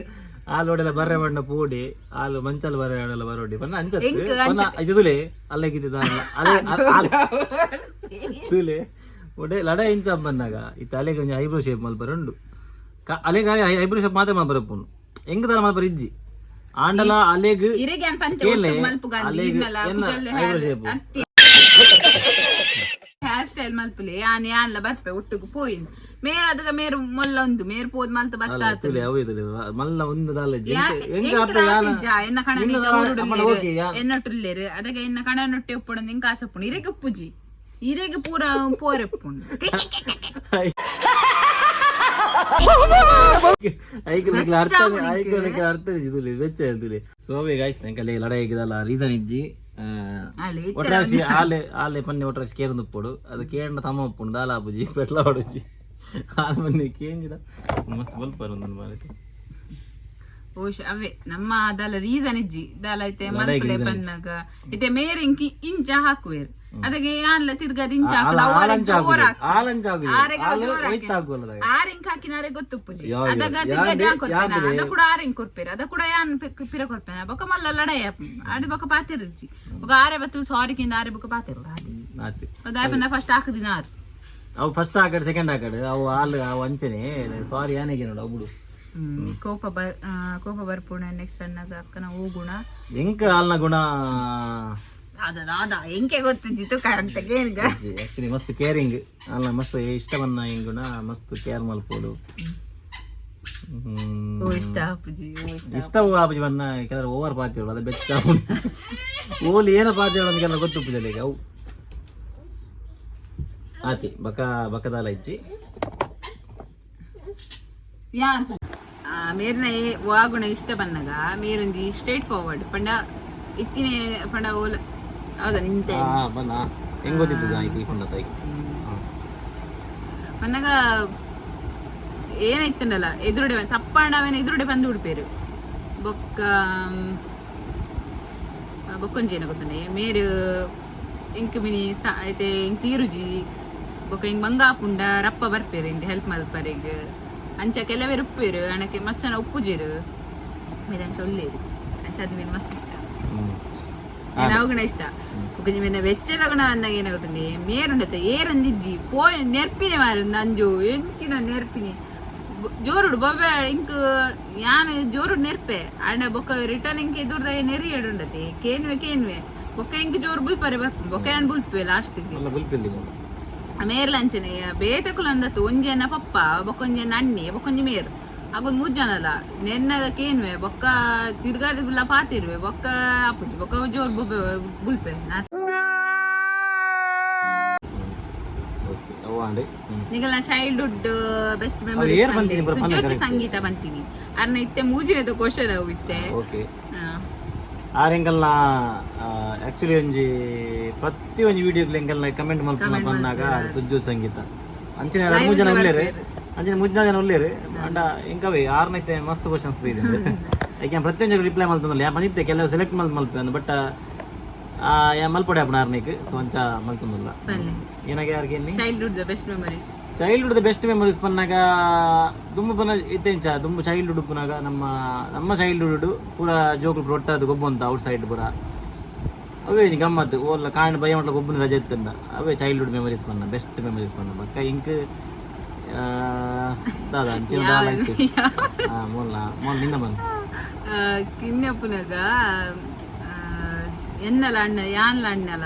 Speaker 1: ಹಾಲು ಒಡೆಲ ಬರ್ರೆ ಬಣ್ಣ ಪೂಡಿ ಹಾಲು ಮಂಚಲ್ ಬರ್ರೆ ಬಣ್ಣ ಬರೋಡಿ ಪನ್ನ ಅಂಚತ್ತು ಪನ್ನ ಇದುಲೆ ಅಲ್ಲೆಗಿದ್ದ ಅಲೆ ತುಲೆ ಒಡೆ ಲಡಾಯಿ ಇಂಚ ಬಂದಾಗ ಇತ್ತ ಅಲೆಗೆ ಒಂಜಿ ಐಬ್ರೋ ಶೇಪ್ ಮಲ್ಪರೆ ಉಂಡು. ಅಲೆಗೆ ಐಬ್ರೋ ಶೇಪ್ ಮಾತ್ರ ಮಲ್ಪರೆ ಉಪ್ಪುಂಡು. ಎಂಕ್ ದಾಲ ಮಲ್ಪರೆ ಇಜ್ಜಿ. ಆಂಡಲ ಅಲೆಗ್
Speaker 2: ಇರೆಗೆ ಅನ್ ಪಂತೆ
Speaker 1: ಕೇಲೆ
Speaker 2: ಒಟ್ಟುಗ್ ಮಲ್ಪುಗ ಅಂದ್
Speaker 1: ಅಲೆಗ್
Speaker 2: ಇರ್ನಲ
Speaker 1: ಎನ್ನ
Speaker 2: ಕುಜಲ್
Speaker 1: ಐಬ್ರೋ ಶೇಪ್
Speaker 2: ಹೇರ್ ಸ್ಟೈಲ್ ಮಲ್ಪುಲೆ ಯಾನ್ ಯಾನ್ಲ ಬರ್ಪೆ ಒಟ್ಟುಗು ಪೋಯಿನ್ ಮೇರ್ ಅದಗ ಮೇರ್ ಮೊಲ್ಲ ಉಂದು ಮೇರ್ ಪೋದ್ ಮಲ್ತ ಬರ್ತಾ.
Speaker 1: ತುಲೆ ಅವು ತುಲೆ ಮಲ್ಲ ಒಂದು ದಾಲ ಇಜ್ಜಿ. ಎಂಕ್ ಎಂಕ್ ಆಪೆ ಯಾನ
Speaker 2: ಎನ್ನ ಕಣ
Speaker 1: ನಿನ್ನ ದಾಲ ಅಮ್ಮನ ಓಕೆ ಯಾನ್
Speaker 2: ಎನ್ನಟುಲ್ಲೇರು ಅದಗ ಎನ್ನ ಕಣ ನೊಟ್ಟೆ ಉಪ್ಪುಂಡು ಎಂಕ್ ಆಸೆ ಉಪ್ಪುಂಡು. ಇರೆಗ್ ಉಪ್ಪುಜಿ, ಇರೆಗ್ ಪೂರ ಪೋರೆ ಉಪ್ಪುಂಡು.
Speaker 1: ಐಕ್ ನಿಕ್ಲ ಅರ್ಥ ಐಕ್ ನಿಕ್ಲ ಅರ್ಥ ಇಜ್ಜಿ ತುಲೆ ಬೆಚ್ಚ ತುಲೆ. ಸೋವೆ ಗಾಯ್ಸ್, ಎಂಕಲೆ ಲಡಾಯಿಗಿದಲ್ಲ ರೀಸನ್ ಇಜ್ಜಿ.
Speaker 2: ಅಲೆ.
Speaker 1: ಒಟ್ರಾಸಿ ಆಲೆ ಆಲೆ ಪನ್ನೆ ಒಟ್ರಾಸಿ ಕೇರಂದು ಉಪ್ಪುಡು ಅದು ಕೇಂಡ ತಮ್ಮ ಉಪ್ಪುಂಡು ದಾಲ ಆಪುಜಿ ಪೆಟ್ಲ ಹೊಡುಜಿ ಆಲ್ ಮನ್ನೆ ಕೇಂಜಿಡ ಮಸ್ತ್ ಬಲ್ಪರ್ ಒಂದೊಂದು ಮಾರೈತಿ.
Speaker 2: ಓಶ್ ಅವೇ ನಮ್ಮ ದಾಲ ರೀಸನ್ ಇಜ್ಜಿ ದಾಲ ಐತೆ ಮಲ್ಪುಲೆ ಪನ್ನಾಗ ಇತ್ತೆ ಮೇರ್ ಇಂಕಿ ಇಂಚ ಹಾಕುವೇರು ಅದಕ್ಕೆ ಯಾನ್ಲ ತಿರ್ಗದ ಇಂಚ ಹಾಕುದು.
Speaker 1: ಆಲ
Speaker 2: ಅವು
Speaker 1: ಆಲಂಚ
Speaker 2: ಜೋರ್
Speaker 1: ಆಗುದು
Speaker 2: ಹಾಕು.
Speaker 1: ಆಲಂಚ ಆಗುದು
Speaker 2: ಆರೆಗ್
Speaker 1: ಆಲು
Speaker 2: ಜೋರ್
Speaker 1: ಒಯ್ತ್ ಆಗುವಲ್ಲದಾಗ.
Speaker 2: ಆರಿಂಗ್ ಹಾಕಿನಾರೆ ಗೊತ್ತುಪ್ಪುಜಿ.
Speaker 1: ಯಾ
Speaker 2: ಅದಗ
Speaker 1: ಯಾ
Speaker 2: ತಿರ್ಗದ ಯಾನ್ ಕೊರ್ಪೆನ
Speaker 1: ಯಾಂದ್ರೆ?
Speaker 2: ಅದ ಕೂಡ ಆರಿಂಗ್ ಕೊರ್ಪೇರು ಅದ ಕೂಡ ಯಾನ್ ಪಿರ ಕೊರ್ಪೆನ ಬೊಕ ಮಲ್ಲ ಲಡಾಯಿ ಆಡಿ ಬೊಕ ಪಾತೆರುಜ್ಜಿ. ಬೊಕ ಆರೆ ಬತ್ತು ಸಾರಿ ಕಿಂದ ಆರೆ ಬೊಕ ಪಾತೆರು.
Speaker 1: ಆತು.
Speaker 2: ಅದಾಯಪಂದ ಫಸ್ಟ್ ಹಾಕುದಿನ ಆರು.
Speaker 1: ಅವು ಫಸ್ಟ್ ಆಕಡೆ ಸೆಕೆಂಡ್ ಆಕಡೆ ಅವು ಆಲ್ ಅವು ಅಂಚನೆ ಸಾರಿ ಯಾನಿಗೆ ನೋಡು ಅವು ಬಿಡು.
Speaker 2: ಕೋಪ ಬರ್ಪುಣ. ನೆಕ್ಸ್ಟ್ ಅಣ್ಣಗ ಅಕ್ಕನ ಹೂಗುಣ.
Speaker 1: ಎಂಕ್ ಆಲ್ನ ಗುಣ.
Speaker 2: ಅದ ಅದ ಎಂಕೆ ಗೊತ್ತಿಜ್ಜಿ ತುಕ ಅಂತ ಕೇಳ್ಗ.
Speaker 1: ಆಕ್ಚುಲಿ ಮಸ್ತ್ ಕೇರಿಂಗ್ ಅಲ್ಲ ಮಸ್ತ್ ಇಷ್ಟ ಬನ್ನ ಇಂಗ್ ಗುಣ ಮಸ್ತ್ ಕೇರ್ ಮಲ್ಪೋಡು.
Speaker 2: ಓ ಇಷ್ಟ ಆಪುಜಿ ಓ ಇಷ್ಟ.
Speaker 1: ಇಷ್ಟ ಆಪುಜಿ ಬನ್ನ ಕೆಲವರು ಓವರ್ ಪಾತಿಗಳು ಅದು ಬೆಚ್ಚ ಓಲಿ ಏನ ಪಾತಿಗಳು ಅಂತ ಕೆಲವರು ಗೊತ್ತುಪ್ಪುಜಲ್ಲ ಈಗ ಅವು ಆತಿ ಬಕ ಬಕದಾಲ ಇಜ್ಜಿ.
Speaker 2: ಯಾನ್ ಮೇರ್ನ ವಾಗುಣ ಇಷ್ಟ ಬಂದಾಗ ಮೇರೊಂಜಿ ಸ್ಟ್ರೇಟ್ ಫಾರ್ವರ್ಡ್ ಪಂಡ ಇತ್ತಿನ ಪಂಡ ಓಲ ಹೌದಾ ನಿಂತೆ.
Speaker 1: ಹಾ ಬನ್ನ ಹೆಂಗ್ ಗೊತ್ತಿತ್ತು ಆಯ್ತು ಈ ಕೊಂಡ ತಾಯಿ.
Speaker 2: ಪನ್ನಗ ಏನಾಯ್ತಂಡಲ್ಲ ಎದುರುಡೆ ತಪ್ಪಾಂಡ ಅವೇನ ಎದುರುಡೆ ಬಂದು ಬಿಡ್ಪೇರು. ಬೊಕ್ಕ ಬೊಕ್ಕೊಂಜಿ ಏನ ಗೊತ್ತಂಡೆ ಮೇರು ಇಂಕ್ ಮಿನಿ ಐತೆ ಇಂಕ್ ತೀರುಜಿ ಬೊಕ ಇಂಕ್ ಬಂಗಾಪುಂಡ ರಪ್ಪ ಬರ್ಪೇರು ಇಂಕ್ ಹೆಲ್ಪ್ ಮಲ್ಪರೆಗ್. ಅಂಚ ಕೆಲವೇರು ಉಪ್ಪೇರು ಅಣಕ್ಕೆ ಮಸ್ತ್ ಜನ ಉಪ್ಪುಜೇರು ಮೇರೆ ಅಂಚ ಒಲ್ಲೇರು ಅಂಚ ಅದು ಮೇರೆ ಮಸ್ತ್ ಇಷ್ಟ. ಅವಗುಣ ಇಷ್ಟ. ಬೊಕ ಮೇನ ವೆಚ್ಚದ ಗುಣ ಅಂದಾಗ ಏನಾಗುತ್ತದೆ ಮೇರುಂಡತೆ ಏರೊಂದಿಜ್ಜಿ ಪೋ ನೆರ್ಪಿನೆ ಮಾರು ನಂಜು ಎಂಚಿನ ನೆರ್ಪಿನಿ ಜೋರುಡು ಬೊಬ್ಬೆ ಇಂಕ್ ಯಾನ್ ಜೋರುಡು ನೆರ್ಪೆ ಅಂಡ ಬೊಕ್ಕ ರಿಟರ್ನ್ ಇಂಕ್ ಎದುರ್ದ ನೆರಿ ಎಡುಂಡತೆ ಕೇನ್ವೆ ಕೇನ್ವೆ ಬೊಕ್ಕ ಇಂಕ್ ಜೋರು ಬುಲ್ಪರೆ ಬರ್ಪು ಬೊಕ್ಕ ಯಾನ್ ಬುಲ್ಪೆ ಲಾಸ್ಟ್ಗೆ.
Speaker 1: ಮಲ್ಲ ಬುಲ್ಪಿಲ್ಲಿ.
Speaker 2: ಮೇರ್ಲ ಅಂಚನೆ ಬೇತಕುಲು ಅಂದತ್ತು ಒಂಜಿ ಎನ್ನ ಪಪ್ಪ ಬೊಕ್ಕೊಂಜಿ ಎನ್ನ ಅಣ್ಣೆ ಬೊಕ್ಕೊಂಜಿ ಮೇರು ಅಗುಲ್ ಮೂರ್ ಜನಲ ನೆನ್ನಾಗ ಕೇನ್ವೆ ಬೊಕ್ಕ ತಿರ್ಗಾದಿ ಬುಲ್ಲ ಪಾತಿರುವೆ ಬೊಕ್ಕ ಅಪ್ಪುಜಿ ಬೊಕ್ಕ ಜೋರು ಬೊಬ್ಬೆ ಬುಲ್ಪೆ ನಾ.
Speaker 1: ಓಕೆ, ಅವು ಆಂಡ್
Speaker 2: ನಿಗಲ್ನ ಚೈಲ್ಡ್ಹುಡ್ ಬೆಸ್ಟ್
Speaker 1: ಅವ್ರು ಏರ್ ಬಂತೀನಿ
Speaker 2: ಮೆಮೊರೀಸ್
Speaker 1: ಬರ ಪನ್ನೆ
Speaker 2: ಜ್ಯೋತಿ
Speaker 1: correct.
Speaker 2: ಸಂಗೀತ ಬಂತೀನಿ ಅರ್ನ ಇತ್ತೆ ಮೂಜಿನದ ಕ್ವಶನ್ ಅವು ಇತ್ತೆ.
Speaker 1: ಓಕೆ, ಆರ್ ಎಂಕಲ್ನ ಆಕ್ಚುಲಿ ಒಂಜಿ ಪ್ರತಿ ಒಂಜಿ ವಿಡಿಯೋಗ್ಲ ಎಂಕಲ್ನ ಕಮೆಂಟ್ ಮಲ್ಪುನ ಬಂದಾಗ ಸುಜ್ಜು ಸಂಗೀತ ಅಂಚಿನ ಎರಡು ಮೂರು ಜನ ಉಲ್ಲೇರು, ಅಂಚಿನ ಮೂರು ಜನ ಉಲ್ಲೇರು. ಅಂಡ ಎಂಕವೇ ಆರ್ನೈತೆ ಮಸ್ತ್ ಕ್ವಶನ್ಸ್ ಬೈದೆ. ಯಾಕೆ ಪ್ರತಿಯೊಂದು ರಿಪ್ಲೈ ಮಲ್ತಂದಲ್ಲ ಯಾ ಬಂದಿತ್ತೆ ಕೆಲವು ಸೆಲೆಕ್ಟ್ ಮಲ್ತ್ ಮಲ್ಪೆ, ಬಟ್ ಯಾ ಮಲ್ಪಡೆ ಆಪುನ ಆರ್ನೈಕ್. ಸೊ ಅಂಚ ಮಲ್ತಂದಲ್ಲ. ಏನಾಗ ಯಾರಿಗೆ?
Speaker 2: Childhood the best memories.
Speaker 1: Childhood best memories ಪನ್ನಾಗ ದುಂಬು ಪನ್ನ ಇತ್ತೆ ಇಂಚ ದುಂಬು ಚೈಲ್ಡ್ಹುಡ್ ಪುನಾಗ ನಮ್ಮ ನಮ್ಮ ಚೈಲ್ಡ್ಹುಡ್ ಪೂರ ಜೋಕುಲು ಪೂರ ಒಟ್ಟಾದ್ ಗೊಬ್ಬು ಅಂತ ಔಟ್ ಸೈಡ್ ಪೂರ ಅವೇ ಒಂಜಿ ಗಮ್ಮತ್ತು. ಓಲ್ಲ ಕಾಂಡ್ ಭಯ ಮಟ್ಲ ಗೊಬ್ಬುನ ರಜೆ ಇತ್ತಂಡ ಅವೇ ಚೈಲ್ಡ್ಹುಡ್ ಮೆಮೊರೀಸ್ ಪನ್ನ ಬೆಸ್ಟ್ ಮೆಮೊರೀಸ್ ಪನ್ನ. ಬೊಕ್ಕ ಇಂಕ್ ದಾದ ಅಂಚಿನ ದಾಲ ಇತ್ತು. ಹಾ, ಮೊಲ್ಲ ಮೊಲ್ಲ ನಿನ್ನ ಬಂದು.
Speaker 2: ಕಿನ್ನಪ್ಪನಾಗ ಎನ್ನಲ ಅಣ್ಣ ಯಾನ್ಲ ಅಣ್ಣಲ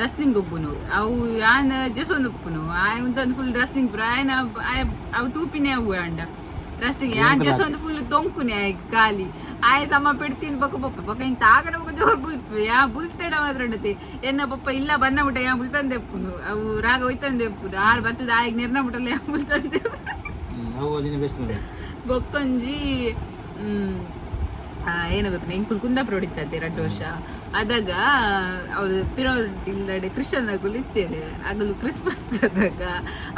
Speaker 2: ರಸ್ಲಿಂಗ್ ಒಬ್ಬನು ಅವು ಯಾನ್ ಜಸೊಂದು ಉಪ್ಪುನು ಆಯ್ ಉಂತೊಂದು ಫುಲ್ ರಸ್ಲಿಂಗ್ ಪೂರ ಆಯನ ಆಯ್ ಅವು ತೂಪಿನೇ ಅವು ಅಂಡ ರಸ್ಲಿಂಗ್ ಯಾನ್ ಜಸೊಂದು ಫುಲ್ ತೊಂಕುನೆ ಆಯ್ ಖಾಲಿ ಆಯ್ ಸಮ ಪೆಡ್ತೀನಿ ಬೊಕ ಬೊಪ್ಪ ಬೊಕ ಇಂತ ಆಗಡ ಬೊಕ ಜೋರು ಬುಲ್ಪು ಯಾ ಬುಲ್ತೇಡ ಮಾತ್ರ ಉಂಡತೆ. ಎನ್ನ ಪಪ್ಪ ಇಲ್ಲ ಬನ್ನ ಮುಟ ಯಾ ಬುಲ್ತಂದೆ ಉಪ್ಪುನು ಅವು ರಾಗ ಒಯ್ತಂದೆ ಉಪ್ಪುನು ಆರು ಬತ್ತದ ಆಯ್ಗೆ ನಿರ್ನ ಮುಟಲ್ಲ ಯಾ ಬುಲ್ತಂದೆ.
Speaker 1: ಅವು ನಿನ್ನ ಬೆಸ್ಟ್ ಮೆಮೊರೀಸ್.
Speaker 2: ಬೊಕ್ಕೊಂಜಿ ಏನು ಗೊತ್ತ ಎಂಕುಲು ಕುಂದಾಪುರ ಹೊಡಿತಂತೆ 2 ವರ್ಷ ಆದಾಗ ಅವ್ರು ಪಿರೋರ್ ಇಲ್ಲಡೆ ಕ್ರಿಶ್ಚಿಯನ್ ಅಗುಲು ಇತ್ತೇನೆ ಅಗಲು ಕ್ರಿಸ್ಮಸ್ ಆದಾಗ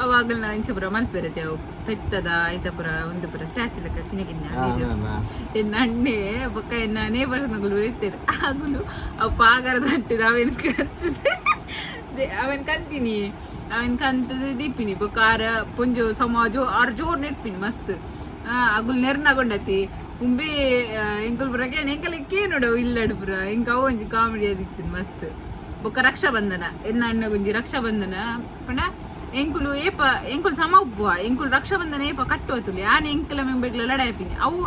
Speaker 2: ಅವಾಗಲ ಇಂಚಪುರ ಮಲ್ಪೆರತೆ ಅವು ಪೆತ್ತದ ಐತಪುರ ಒಂದು ಪುರ ಸ್ಟ್ಯಾಚು ಲೆಕ್ಕ ಕಿನ್ನ ಕಿನ್ನ ಅದು ಇದು. ಎನ್ನ ಅಣ್ಣೆ ಬೊಕ್ಕ ಎನ್ನ ನೇಬರ್ಸ್ ನಗುಲು ಇತ್ತೇನೆ ಆಗುಲು ಅವು ಪಾಗರದ ಅಂಟಿದ ಅವೇನು ಕರ್ತದೆ ಅವನ್ ಕಂತೀನಿ ಅವನ್ ಕಂತದ ದೀಪಿನಿ ಬೊಕ್ಕ ಆರ ಪೊಂಜು ಸಮಾಜು ಆರ್ ಜೋರ್ ನೆಟ್ಪಿನಿ ಮಸ್ತ್ ಅಗುಲ್ ನೆರ್ನಗೊಂಡತಿ ಉಂಬೆ ಎಂಕುಲ್ ಪುರಕ್ಕೆ ಎಂಕಲ್ ಕೇನುಡ ಇಲ್ಲಡು ಪುರ ಎಂಕ ಅವು ಒಂಜಿ ಕಾಮಿಡಿ ಅದಿತ್ತು ಮಸ್ತ್. ಬೊಕ್ಕ ರಕ್ಷಾಬಂಧನ ಎನ್ನ ಅಣ್ಣಗೊಂಜಿ ರಕ್ಷಾಬಂಧನ ಪಂಡ ಎಂಕುಲು ಏಪ ಎಂಕುಲು ಸಮ ಉಪ್ಪುವ ಎಂಕುಲು ರಕ್ಷಾಬಂಧನ ಏಪ ಕಟ್ಟುವ ಆನೆ ಎಂಕಲ ಮೆಂಬೆಗ್ಲ ಲಡಾಯಪಿನಿ ಅವು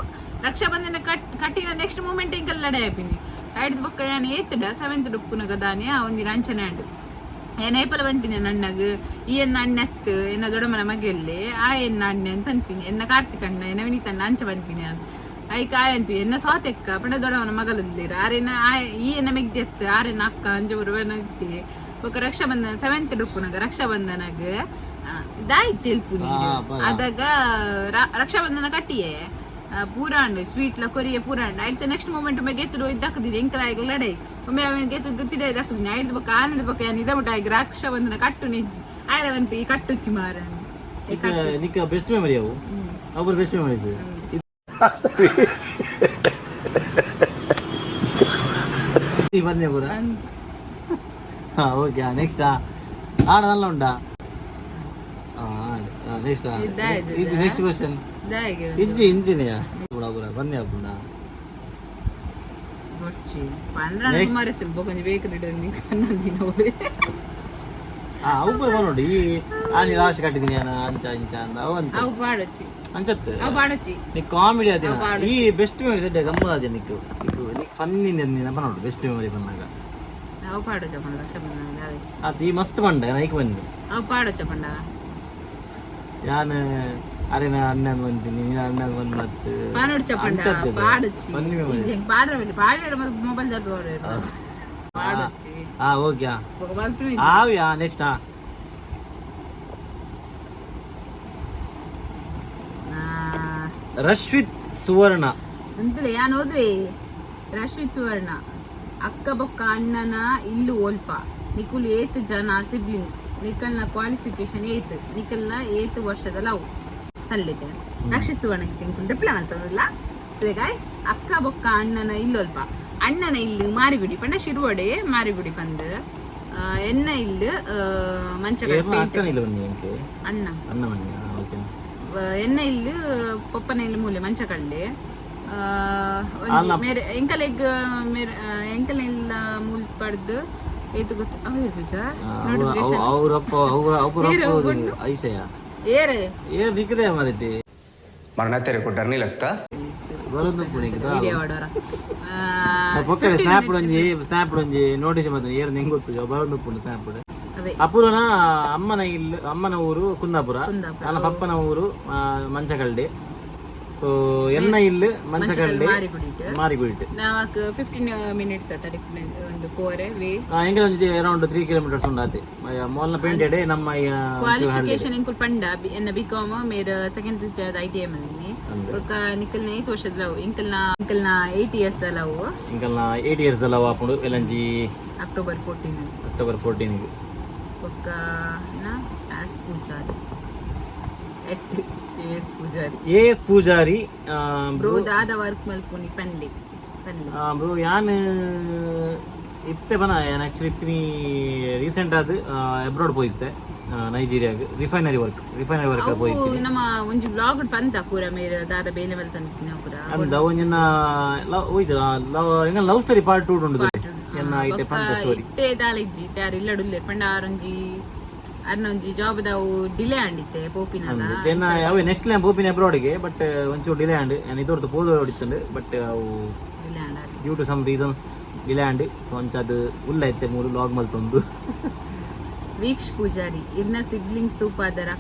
Speaker 2: ರಕ್ಷಾಬಂಧನ ಕಟ್ ಕಟ್ಟಿನ ನೆಕ್ಸ್ಟ್ ಮೂಮೆಂಟ್ ಎಂಕಲ್ ಲಡಾಯಪಿನಿ ಐಡ್ದು ಬೊಕ್ಕ ಯಾನ್ ಏತ್ಡ ಸೆವೆಂತ್ ಡುಪ್ಪುನಗ ದಾನೆ ಆ ಒಂಜಿ ಅಂಚನೆ ಆಂಡ್ ಏನ್ ಏಪಲ ಪನ್ಪಿನಿ ಅಣ್ಣಗ್ ಈ ಎನ್ನ ಅಣ್ಣೆತ್ತು ಎನ್ನ ದೊಡ್ಡಮ್ಮನ ಮಗೆಯಲ್ಲಿ ಆ ಎನ್ನ ಅಣ್ಣೆ ಅಂತ ಪನ್ಪಿನಿ ಎನ್ನ ಕಾರ್ತಿಕ್ ಅಣ್ಣ ಎನ್ನ ವಿನೀತ್ ಅಣ್ಣ ಅಂಚ ಪನ್ಪಿನಿ ಅಂತ ಐಕ್ ಆಯ್ ಅನ್ಪಿ ಎನ್ನ ಸ್ವಾತೆಕ್ಕ ಪಂಡ ದೊಡ್ಡವನ ಮಗಲುಲ್ಲೇರು ಆರೆನ ಆಯ್ ಈ ಎನ್ನ ಮೆಗ್ದೆತ್ತು ಆರೆನ ಅಕ್ಕ ಅಂಚ ಬರುವನತ್ತಿ. ಬೊಕ್ಕ ರಕ್ಷಾಬಂಧನ ಸೆವೆಂತ್ ಡುಪ್ಪುನಗ ರಕ್ಷಾಬಂಧನಗ್ ದಾಯಿ ತೆಲ್ಪುನಿ ಅದಾಗ ರಕ್ಷಾಬಂಧನ ಕಟ್ಟಿಯೆ ಪೂರ ಉಂಡು ಸ್ವೀಟ್ ಲ ಕೊರಿಯೆ ಪೂರ ಉಂಡು ಆಯ್ತು ನೆಕ್ಸ್ಟ್ ಮೂಮೆಂಟ್ ಒಮ್ಮೆ ಗೆತ್ತುಡು ಇದ್ದಾಕದಿನಿ ಎಂಕಲ ಲಡೈ ಒಮ್ಮೆ ಅವನ ಗೆತ್ತದ್ದು ಪಿದ ಇದ್ದಾಕದಿನಿ ಆಯ್ತು ಬೊಕ್ಕ ಆನಂದ ಬೊಕ್ಕ ಯಾನ್ ಇದ ಮುಟ್ಟ ಆಯ್ತು ರಕ್ಷಾಬಂಧನ ಕಟ್ಟು ನಿಜ್ಜಿ ಆಯ್ದ ಪನ್ಪಿ ಈ ಕಟ್ಟುಚ್ಚಿ ಮಾರ.
Speaker 1: ನಿಕ್ಕ ಬೆಸ್ಟ್ ಮೆಮೊರಿ ಅವು ಅವು ಬೆಸ್ಟ್ ಮೆಮೊರೀಸ್ ಬನ್ನಿ ಪೂರ. ಹಾ, ಓಕೆ, ನೆಕ್ಸ್ಟ್. ಆಡ ನಲ್ಲ ಉಂಟಾ? ನೆಕ್ಸ್ಟ್ ಇದು ನೆಕ್ಸ್ಟ್ ಕ್ವಶನ್.
Speaker 2: ದಾಯಿಗೆ.
Speaker 1: ಇಜ್ಜಿ ಇಂಜಿನಿಯ ಪೂರ ಪೂರ ಬನ್ನಿ ಅಪ್ಪುಂಡ.
Speaker 2: ಬೊರ್ಚಿ ಪಂಡ್ರ ಮರೆತಿಲ್ ಬೊಕೊಂಜಿ ಬೇಕರಿ ಕನ್ನೊಂದಿನ.
Speaker 1: ಹಾ, ಅವು ಪೂರ ನೋಡಿ ಈ ಆನಿ ಲಾಸ್ಟ್ ಕಟ್ಟಿದ್ದೀನಿ ನಾನು ಅಂಚ ಇಂಚ ಅಂದ ಅವು ಅಂಚ.
Speaker 2: ಅವು ಪಾಡೊಚ್ಚಿ.
Speaker 1: ಅಂಚತ್ತು.
Speaker 2: ಅವು ಪಾಡೊಚ್ಚಿ.
Speaker 1: ನೀ ಕಾಮಿಡಿ ಆದಿನ ಈ ಬೆಸ್ಟ್ ಮೆಮೊರಿ ದೊಡ್ಡ ಗಮ್ಮತ್ ಆದಿನ ನಿಕ್ಕು ನಿಕ್ಕು ನಿಕ್ ಫನ್ ನಿನ್ನ ನೋಡು ಬೆಸ್ಟ್ ಮೆಮೊರಿ ಬಂದಾಗ.
Speaker 2: ಅವು ಪಾಡೊಚ್ಚ ಪಂಡ ರಕ್ಷಾಬಂಧನ ದಾವೆ.
Speaker 1: ಅದು ಈ ಮಸ್ತ್ ಬಂಡ ನೈಕ್ ಬಂದು.
Speaker 2: ಅವು ಪಾಡೊಚ್ಚ ಪಂಡ.
Speaker 1: ಯಾನ್ ಅರೆನ ಅಣ್ಣನ್ ಬಂತೀನಿ ನೀನು ಅಣ್ಣನ್ ಬಂದು ಮತ್ತೆ.
Speaker 2: ಪಾನೊಡ್ಚ ಪಂಡ.
Speaker 1: ಅಂಚತ್ತು.
Speaker 2: ಪಾಡೊಚ್ಚಿ.
Speaker 1: Funny memories.
Speaker 2: ಪಾಡ್ರ ಪಾಡ ಮೊಬೈಲ್ ಪಾಡೊಚ್ಚಿ.
Speaker 1: ಹಾ, ಓಕೆ.
Speaker 2: ಬೊಕ ಮಲ್ಪುನಿ.
Speaker 1: ಆವ್ಯಾ ನೆಕ್ಸ್ಟ್. ಹಾ. ರಶ್ವಿತ್ ಸುವರ್ಣ.
Speaker 2: ಅಂತಲೇ ಯಾನ್ ಓದುವೆ ರಶ್ವಿತ್ ಸುವರ್ಣ ಅಕ್ಕ ಬೊಕ್ಕ ಅಣ್ಣನ ಇಲ್ಲು ಒಲ್ಪ ನಿಕುಲು ಏತ್ ಜನ ಸಿಬ್ಲಿಂಗ್ಸ್ ನಿಕಲ್ನ ಕ್ವಾಲಿಫಿಕೇಶನ್ ಏತ್ ನಿಕಲ್ನ ಏತ್ ವರ್ಷದ ಲವ್ ಅಲ್ಲಿದೆ ರಕ್ಷಿತ್ ಸುವರ್ಣಕ್ಕೆ ತಿನ್ಕೊಂಡು ರಿಪ್ಲೈ ಮಾಡ್ತದಲ್ಲ. ಗಾಯ್ಸ್, ಅಕ್ಕ ಬೊಕ್ಕ ಅಣ್ಣನ ಇಲ್ಲೊಲ್ಪ ಅಣ್ಣನ ಇಲ್ಲು ಮಾರಿಗುಡಿ ಪಂಡ ಶಿರುವಡೆ ಮಾರಿಗುಡಿ ಪಂದ್. ಎನ್ನ ಇಲ್ಲು ಮಂಚಕಲ್
Speaker 1: ಏರ್ನ
Speaker 2: ಪೇಂಟೆ.
Speaker 1: ಅಕ್ಕನ ಇಲ್ಲ ಬನ್ನಿ ಎಂಕೆ?
Speaker 2: ಅಣ್ಣ.
Speaker 1: ಅಣ್ಣ ಬನ್ನಿ, ಓಕೆ.
Speaker 2: ಎನ್ನ ಇಲ್ಲು ಪೊಪ್ಪನ ಇಲ್ಲು ಮೂಲೆ ಮಂಚಕಂಡೆ. ಒಂಜಿ ಮೇರೆ ಎಂಕಲೆಗ್ ಮೇರೆ ಎಂಕಲ ಇಲ್ಲ ಮೂಲ್ ಪಡ್ದು ಏತು ಗೊತ್ತು ಅವು ಜುಜ. ನೋಟಿಫಿಕೇಶನ್.
Speaker 1: ಅವರಪ್ಪ ಅವರಪ್ಪ ಐಸೆಯ.
Speaker 2: ಏರೆ.
Speaker 1: ಏರ್ ನಿಕ್ಕದೆ ಮಾರೈತಿ.
Speaker 4: मरना तेरे को डर नहीं लगता?
Speaker 1: ಬರೋದು ಪುಣಿಗೆ.
Speaker 2: ವಿಡಿಯೋ ಮಾಡೋರ.
Speaker 1: ಪೊಕ್ಕಡೆ ಸ್ನ್ಯಾಪ್ ಒಂಜಿ, ಸ್ನ್ಯಾಪ್ ಒಂಜಿ ನೋಟಿಸ್ ಮಾತ್ರ ಏರ್ ನಿಂಗೆ ಗೊತ್ತು ಬರೋದು ಪುಂಡು ಸ್ನ್ಯಾಪ್.
Speaker 2: ಅವೇ.
Speaker 1: ಅಪೂರ್ವನ ಅಮ್ಮನ ಇಲ್ಲಿ ಅಮ್ಮನ ಊರು ಕುಂದಾಪುರ.
Speaker 2: ಕುಂದಾಪುರ.
Speaker 1: ನನ್ನ ಪಪ್ಪನ ಊರು ಮಂಚಕಲ್ಡಿ. ಸೊ ಎನ್ನ ಇಲ್ಲಿ ಮಂಚಕಲ್ಡಿ.
Speaker 2: ಮಾರಿಗುಡಿಟ್.
Speaker 1: ಮಾರಿಗುಡಿಟ್.
Speaker 2: ನಾವಕ್ 15 ಮಿನಿಟ್ಸ್ ತಡಿ ಒಂದು ಪೋರೆ ವೇ.
Speaker 1: ಎಂಕಲ್ ಒಂಜಿ ಅರೌಂಡ್ 3 ಕಿಲೋಮೀಟರ್ಸ್ ಉಂಡು ಆತೆ ಮೊದಲ ಪೇಂಟೆಡ್ ನಮ್ಮ ಈ,
Speaker 2: ಕ್ವಾಲಿಫಿಕೇಶನ್ ಎಂಕುಲ್ ಪಂಡ ಎನ್ನ ಬಿ ಕಾಮ್, ಮೇರ್ second P U I T I ಮಂದಿನಿ. ಬೊಕ್ಕ ನಿಕಲ್ನ 8 ವರ್ಷದ ಲವ್, ಇಂಕಲ್ನ ಇಂಕಲ್ನ 8 ಇಯರ್ಸ್ the love.
Speaker 1: ಎಂಕಲ್ನ 8 ಇಯರ್ಸ್ ಲವ್ ಆಪುಂಡು ಎಲ್ಲಂಜಿ.
Speaker 2: ಅಕ್ಟೋಬರ್ 14.
Speaker 1: ಅಕ್ಟೋಬರ್ 14.
Speaker 2: ಬೊಕ್ಕ ಏನ S Poojary at S Poojary.
Speaker 1: A S Poojary.
Speaker 2: Bro, ದಾದ ವರ್ಕ್ ಮಲ್ಪುನಿ ಪನ್ಲಿ ಪನ್ಲಿ.
Speaker 1: ಬ್ರೋ, ಯಾನ್ ಇತ್ತೆ ಬನ ಯಾನ್ ಆಕ್ಚುಲಿ ಇತ್ತಿನಿ ರೀಸೆಂಟ್ ಆದ್ ಅಬ್ರಾಡ್ ಪೋಯಿತ್ತೆ, ನೈಜೀರಿಯಾಗ್ ರಿಫೈನರಿ ವರ್ಕ್
Speaker 2: ಅವು
Speaker 1: ಪೋಯಿತ್ತೆ.
Speaker 2: ನಮ್ಮ ಒಂಜಿ ಬ್ಲಾಗ್ ಪಂತ ಪೂರ ಮೇರ್ ದಾದ ಬೇಲೆ ಮಲ್ತೊಂದಿತ್ತಿನ ಪೂರ.
Speaker 1: ಅಂದ ಒಂಜಿನ ಲವ್ ಹೋಯ್ತು ಲವ್ ಎಂಗ ಲವ್ ಸ್ಟೋರಿ ಪಾರ್ಟ್ 2 ಉಂಡು ಎನ್ನ ಐಟೆ ಪಂತ ಸ್ಟೋರಿ.
Speaker 2: ಇತ್ತೆ ದಾಲ ಇಜ್ಜಿ, ಇತ್ತೆ ಆರ್ ಇಲ್ಲಡುಲ್ಲೆರ್ ಪಂಡ ಆರೊಂಜಿ ಅರ್ನೊಂಜಿ ಜಾಬ್ ದಾವು ಡಿಲೇ ಆಂಡಿತ್ತೆ ಪೋಪಿನಲ್ಲ.
Speaker 1: ಎನ್ನ ಅವೇ ನೆಕ್ಸ್ಟ್ ಟೈಮ್ ಪೋಪಿನ ಅಬ್ರಾಡ್ಗೆ, ಬಟ್ ಒಂಚೂರು ಡಿಲೇ ಆಂಡ್. ಯಾನ್ ಇದೊರ್ದು ಪೋದು ಹೊಡಿತುಂಡು, ಬಟ್ ಅವು
Speaker 2: delay and are.
Speaker 1: Due to some reasons delay and. So ಅಂಚಾದ್ ಉಲ್ಲ ಇತ್ತೆ ಮೂರು ಲಾಗ್ ಮಲ್ತೊಂದು.
Speaker 2: ವೀಕ್ಷ್ ಪೂಜಾರಿ ಇರ್ನ ಸಿಬ್ಲಿಂಗ್ಸ್ ತೂಪಾದರ,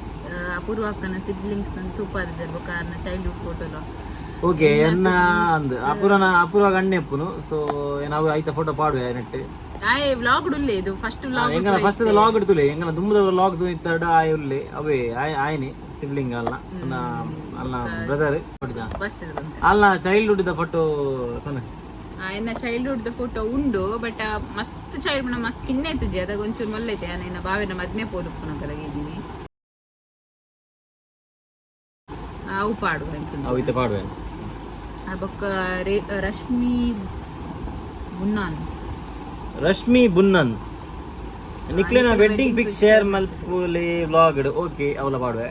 Speaker 2: ಅಪೂರ್ವ ಅಕ್ಕನ ಸಿಬ್ಲಿಂಗ್ಸ್ ತೂಪಾದ ಬೊಕ್ಕ ಅರ್ನ ಚೈಲ್ಡ್ಹುಡ್ ಫೋಟೋದ.
Speaker 1: ಓಕೆ, ಎನ್ನ ಅಂದ್ ಅಪೂರ್ವನ ಅಪೂರ್ವ ಅಣ್ಣೆ ಇಪ್ಪುನು. ಸೊ ನಾವು ಐತ ಫೋಟೋ ಪಾಡುವೆ ನೆಟ್.
Speaker 2: ಆಯೆ ವ್ಲಾಗ್ ಉಲ್ಲೆ, ಇದು ಫಸ್ಟ್ ವ್ಲಾಗ್.
Speaker 1: ಎಂಗನ ಫಸ್ಟ್ ಲಾಗ್ ಇಡ್ತುಲೆ, ಎಂಗನ ದುಂಬದ ಲಾಗ್ ಇತ್ತಾಡ ಆಯ್ ಉಲ್ಲೆ. ಅವೇ ಆಯ್ನೆ ಸಿಬ್ಲಿಂಗ್ ಅಲ್ಲ ಅಲ್ಲ ಅಲ್ಲ ಬ್ರದರ್.
Speaker 2: ಫಸ್ಟ್
Speaker 1: ಅಲ್ಲ ಚೈಲ್ಡ್ಹುಡ್ the photo ಕೊನೆ.
Speaker 2: ಎನ್ನ ಚೈಲ್ಡ್ಹುಡ್ the photo ಉಂಡು, ಬಟ್ ಮಸ್ತ್ ಚೈಲ್ಡ್ ಮಸ್ತ್ ಕಿನ್ನೆ ಇತ್ತಿಜಿ ಅದಾಗ, ಒಂಚೂರು ಮಲ್ಲೈತೆ. ನಾನು ಬಾವಿನ ಮದ್ಮೆ ಪೋದುಪ್ಪುನ ಕರಗಿದ್ದೀನಿ ಅವು ಪಾಡುವ ಎಂಕುಲು.
Speaker 1: ಅವು ಇತ್ತೆ ಪಾಡುವೆ.
Speaker 2: ಆ ಬೊಕ್ಕ ರಶ್ಮಿ ಬುನ್ನಾನ್.
Speaker 1: ರಶ್ಮಿ ಬುನ್ನನ್, ನಿಕ್ಲೆನ ವೆಡ್ಡಿಂಗ್ ಪಿಕ್ ಶೇರ್ ಮಲ್ಪುಲೆ ವ್ಲಾಗ್. ಓಕೆ, ಅವಲ ಪಾಡುವೆ.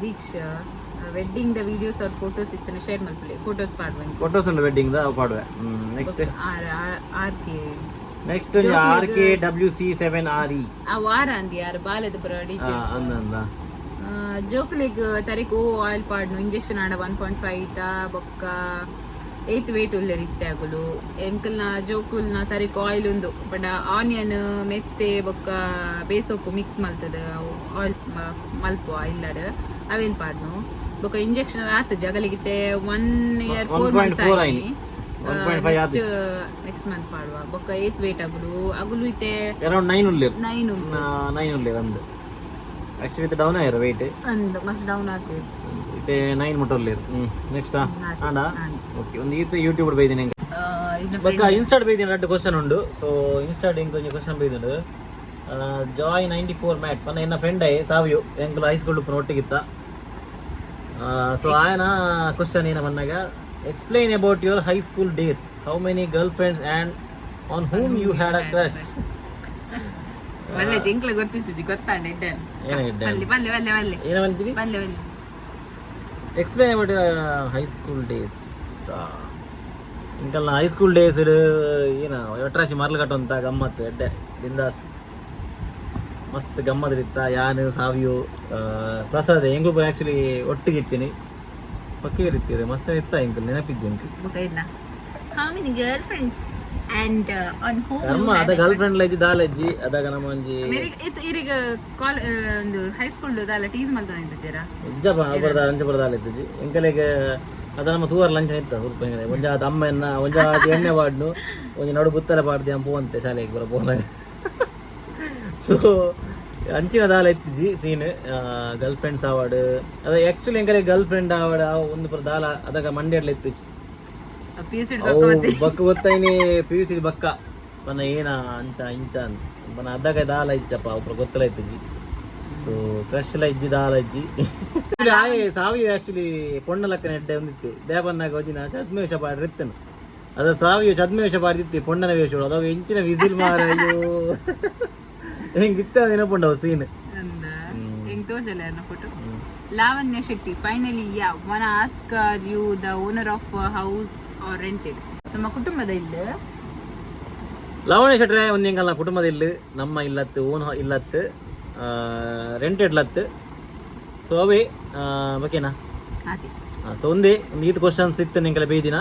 Speaker 2: Deeksha, wedding the videos R photos ಇತ್ತನ ಶೇರ್ ಮಲ್ಪುಲೆ, ಫೋಟೋಸ್ ಪಾಡುವ ಎಂಕುಲು.
Speaker 1: ಫೋಟೋಸ್ ಉಂಡು ವೆಡ್ಡಿಂಗ್ the, ಅವು ಪಾಡುವೆ. Next.
Speaker 2: R R K.
Speaker 1: Next RKWC7RE.
Speaker 2: ಆ ವಾರ ಅಂದಿ ಯಾರು ಬಾಲದ ಪುರ ಡೀಟೇಲ್ಸ್.
Speaker 1: ಅಂದ ಅಂದ.
Speaker 2: ಜೋಕುಲಿಗ್ ತರೆಕ್ ಓ ಆಯಿಲ್ ಪಾಡ್ನು ಇಂಜೆಕ್ಷನ್ ಆಡ 1.5 ತಾ ಬೊಕ್ಕ ಏತ್ ವೇಟ್ ಉಲ್ಲೆರ್ ಇತ್ತೆ ಅಗುಲು? ಎಂಕಲ್ನ ಜೋಕುಲ್ನ ತರೆಕ್ ಆಯಿಲ್ ಉಂದು ಪಂಡ ಆನಿಯನ್, ಮೆತ್ತೆ ಬೊಕ್ಕ ಬೇಸೊಪ್ಪು ಮಿಕ್ಸ್ ಮಲ್ತದ ಆಯಿಲ್ ಮಲ್ಪುವ ಇಲ್ಲಡ್, ಅವೇನ್ ಪಾಡ್ನು. ಬೊಕ್ಕ ಇಂಜೆಕ್ಷನ್ ಆತ ಜಗಲಿಗಿತ್ತೆ 1 ಇಯರ್ 4 ಮಂತ್ಸ್.
Speaker 1: 1.4 ಆಯ್ನಿ. 1.5.
Speaker 2: ನೆಕ್ಸ್ಟ್ ನೆಕ್ಸ್ಟ್ ಮಂತ್ ಪಾಡುವ. ಬೊಕ್ಕ ಏತ್ ವೇಟ್ ಅಗುಲು ಅಗುಲು ಇತ್ತೆ?
Speaker 1: ಅರೌಂಡ್ 9 ಉಲ್ಲೆರ್.
Speaker 2: 9 ಉಲ್ಲೆರ್.
Speaker 1: 9 ಉಲ್ಲೆರ್ ಅಂದ್. ಆಕ್ಚುಲಿ ಇತ್ತೆ ಡೌನ್ ಆಯ್ರ ವೆಯ್ಟ್.
Speaker 2: ಅಂದ್, ಮಸ್ತ್ ಡೌನ್ ಆತೆ.
Speaker 1: ಇತ್ತೆ 9 ಮುಟ್ಟ ಉಲ್ಲೆರ್. ನೆಕ್ಸ್ಟ್ ಆಂಡ?
Speaker 2: ಆಂಡ್.
Speaker 1: ಓಕೆ, ಒಂದು ಈತ ಯೂಟ್ಯೂಬ್ ಬೈದಿನಿ.
Speaker 2: ಇದನ್ನ.
Speaker 1: ಬೊಕ್ಕ ಇನ್ಸ್ಟಾಡ್ ಬೈದಿನ ರಡ್ಡ್ ಕ್ವಶನ್ ಉಂಡು. ಸೊ ಇನ್ಸ್ಟಾಡ್ ಇಂಕೊಂಜಿ ಕ್ವಶನ್ ಬೈದುಂಡು. ಜಾಯ್ 94 ಮ್ಯಾಟ್ ಪನ್ನ ಎನ್ನ ಫ್ರೆಂಡ್ ಆಯೆ ಸಾವಿಯು, ಎಂಕುಲು ಹೈಸ್ಕೂಲ್ ಉಪ್ಪುನ ಒಟ್ಟಿಗಿತ್ತ. ಸೊ ಆಯನ ಕ್ವಶನ್ ಏನ ಪನ್ನಗ, "Explain about your high school days. How many girl friends and on whom you had a crush?"
Speaker 2: ಒಳ್ಳೆ ಜಿಂಕ್ಲ ಗೊತ್ತಿತ್ತು, ಗೊತ್ತಾಂಡ ಇಡ್ಡ.
Speaker 1: ಏನ ಇಡ್ಡ?
Speaker 2: ಬಲ್ಲೆ ಬಲ್ಲೆ ಬಲ್ಲೆ ಬಲ್ಲೆ.
Speaker 1: ಏನ ಬಂತಿದಿ?
Speaker 2: ಬಲ್ಲೆ ಬಲ್ಲೆ.
Speaker 1: Explain about high school days. ಇಂಕಲ್ನ high school days ಏನ ಒಟ್ರಾಶಿ ಮರ್ಲು ಕಟ್ಟುವಂತ ಗಮ್ಮತ್ತು ಎಡ್ಡೆ ಬಿಂದಾಸ್ ಮಸ್ತ್ ಗಮ್ಮತ್ ಇತ್ತ. ಯಾನು, ಸಾವಿಯು, ಪ್ರಸಾದ್ ಎಂಗ್ಳು ಆ್ಯಕ್ಚುಲಿ ಒಟ್ಟಿಗೆ ಇತ್ತೀನಿ, ಪಕ್ಕ ಇರ್ತೀರಿ. ಮಸ್ತ್ ಇತ್ತ ಎಂಕಲ್, ನೆನಪಿದ್ದೆ ಎಂಕ್.
Speaker 2: ಬೊಕ ಇದ್ನ how many girl friends and on whom?
Speaker 1: ಕರ್ಮ ಅದ ಗರ್ಲ್ ಫ್ರೆಂಡ್ ಲಜ್ಜಿ ದಾಲಜ್ಜಿ ಅದಾಗ ನಮ್ಮ ಒಂಜಿ.
Speaker 2: ಇರಿಗ ಕಾಲ್ ಒಂದು ಹೈಸ್ಕೂಲ್ ದಾಲ ಟೀಸ್ ಮಲ್ತೊಂದಿಜ್ಜೆರಾ?
Speaker 1: ನಿಜ ಬರದ ಅಂಚ ಬರದ ಇತ್ತಿಜಿ ಎಂಕಲೆಗ್. ಅದ ನಮ್ಮ ತೂವರ್ ಲಂಚನ ಇತ್ತ ಸ್ವಲ್ಪ ಎಂಕಲೆ. ಒಂಜಿ ಆತ ಅಮ್ಮ ಎನ್ನ ಒಂಜಿ ಆತ ಎಣ್ಣೆ ಪಾಡ್ನು, ಒಂಜಿ ನಡು ಬುತ್ತಲೆ ಪಾಡ್ದು ಅಂಪು ಅಂತೆ ಶಾಲೆಗೆ ಬರ ಪೋನಾಗ. ಸೊ ಅಂಚಿನ ದಾಲ ಇತ್ತಿಜಿ ಸೀನ್ ಗರ್ಲ್ ಫ್ರೆಂಡ್ಸ್ ಆವಾಡ್. ಅದ ಆಕ್ಚುಲಿ ಎಂಕಲೆ ಗರ್ಲ್ ಫ್ರೆಂಡ್ ಆವಾಡ್ ಒಂದು ಪುರ ದಾಲ ಅದಾಗ ಮಂಡ್ಯಡ್ಲ ಇತ್ತಿಜಿ.
Speaker 2: P U C.
Speaker 1: ಅವು ಬಕ್ಕ ಗೊತ್ತಾಯ್ನಿ ಪಿ ಯು ಸಿ ಬಕ್ಕ ಪನ್ನ ಏನ ಅಂಚ ಇಂಚ ಅಂತ ಪನ್ನ ಅದಾಗ ದಾಲ ಇಚ್ಚಪ್ಪ ಒಬ್ರು ಗೊತ್ತಲ ಇತ್ತಿಜಿ. ಸೊ ಕ್ರಶ್ ಲ ಇಜ್ಜಿ, ದಾಲ ಇಜ್ಜಿ. ಆಯೆ ಸಾವಿಯು ಆಕ್ಚುಲಿ ಪೊಣ್ಣ ಲಕ್ಕನ ಎಡ್ಡೆ ಒಂದಿತ್ತೆ. ದೇವನ್ನಾಗ ಒಂಜಿನ ಛದ್ಮೇಶ ಪಾಡ್ರಿತ್ತನು. ಅದ ಸಾವಿಯು ಛದ್ಮೇಶ ಪಾಡ್ದಿತ್ತಿ ಪೊಣ್ಣನ ವೇಷ. ಅದಾಗ ಎಂಚಿನ ವಿಸಿಲ್ ಮಾರ, ಅಯ್ಯೋ, ಹೆಂಗಿತ್ತ ನೆನಪುಂಡವು ಸೀನ್.
Speaker 2: ಅಂದ ಹೆಂಗ್ ತೋಜಲ್ಲ ಅನ್ನೋ photo. Lavanya Shetty, finally, yeah, wanna ask, you the owner of house or rented? ನಮ್ಮ ಕುಟುಂಬದ ಇಲ್ಲ.
Speaker 1: ಲಾವಣ್ಯ ಶೆಟ್ರೆ, ಒಂದು ಎಂಕಲ್ನ ಕುಟುಂಬದ ಇಲ್ಲು, ನಮ್ಮ ಇಲ್ಲತ್ತು, ಓನ್ ಇಲ್ಲತ್ತು, ರೆಂಟೆಡ್ ಲತ್ತು. ಸೊ ಅವೇ ಓಕೆನಾ?
Speaker 2: ಅದೇ.
Speaker 1: ಸೊ ಒಂದೇ ಒಂದು ಈತ್ ಕ್ವಶನ್ಸ್ ಇತ್ತು ನಿಂಗೆಲ್ಲ ಬೇಯ್ದಿನ.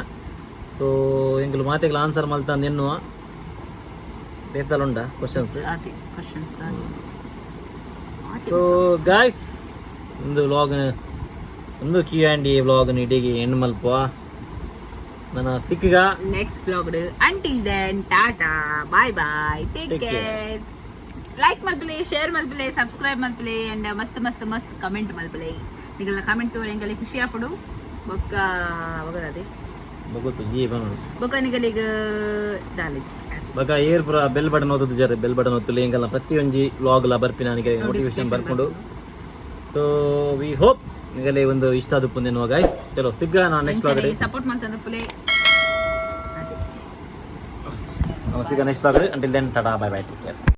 Speaker 1: ಸೊ ಎಂಕಲು ಮಾತೆಗಳ ಆನ್ಸರ್ ಮಲ್ತ ಎನ್ನುವ ಬೇತಲುಂಡ ಕ್ವಶನ್ಸ್.
Speaker 2: ಅದೇ ಕ್ವಶನ್ಸ್ ಅದೇ.
Speaker 1: ಸೊ ಗಾಯ್ಸ್, ಒಂದು ವ್ಲಾಗ್, ಒಂದು ಕ್ಯೂ ಆ್ಯಂಡ್ ಎ ವ್ಲಾಗ್ ಇಡೀ ಎಂಡ್ ಮಲ್ಪುವ. ನನ್ನ ಸಿಕ್ಕಗ
Speaker 2: Next vlog. Until then, tata, bye bye, take
Speaker 1: Take care.
Speaker 2: Care. Like ಮಲ್ಪಲೆ, share ಮಲ್ಪಲೆ, subscribe ಮಲ್ಪಲೆ ಅಂಡ್ ಮಸ್ತ್ ಮಸ್ತ್ ಮಸ್ತ್ ಕಮೆಂಟ್ ಮಲ್ಪಲೆ. ನಿಗಲ್ನ ಕಮೆಂಟ್ ತೋರಿ ಎಂಗಲೆ ಖುಷಿ ಆಪಡು. ಬೊಕ್ಕ ಒಗರದೆ.
Speaker 1: ಗೊತ್ತು ಜೀ ಬನ್ನೋಡು.
Speaker 2: ಬೊಕ್ಕ ನಿಗಲಿಗ ದಾಲೇಜ್.
Speaker 1: ಬೊಕ ಏರ್ ಪೂರ ಬೆಲ್ ಬಟನ್ ಒತ್ತುದು ಜರ, ಬೆಲ್ ಬಟನ್ ಒತ್ತುಲಿ. ಎಂಕಲ್ನ ಪ್ರತಿಯೊಂಜಿ ವ್ಲಾಗ್ಲ ಬರ್ಪಿನ ನನಗೆ ನೋಟಿಫಿಕೇಶನ್ ಬರ್ಕೊಂಡು. ಸೊ we hope ನಿಗಲೆ ಒಂದು ಇಷ್ಟ ಆದ ಎನ್ನುವ ಗೈಸ್. ಚಲೋ, ಸಿಗ್ಗ ನಾನು ನೆಕ್ಸ್ಟ್ ವ್ಲಾಗ್.
Speaker 2: ಸಪೋರ್ಟ್ ಮಾಡ್ತಂದ್ರೆ ಪುಲೆ ಅದೇ.
Speaker 1: ಸಿಗ್ಗ next vlog. Until then, tata, bye bye, take care.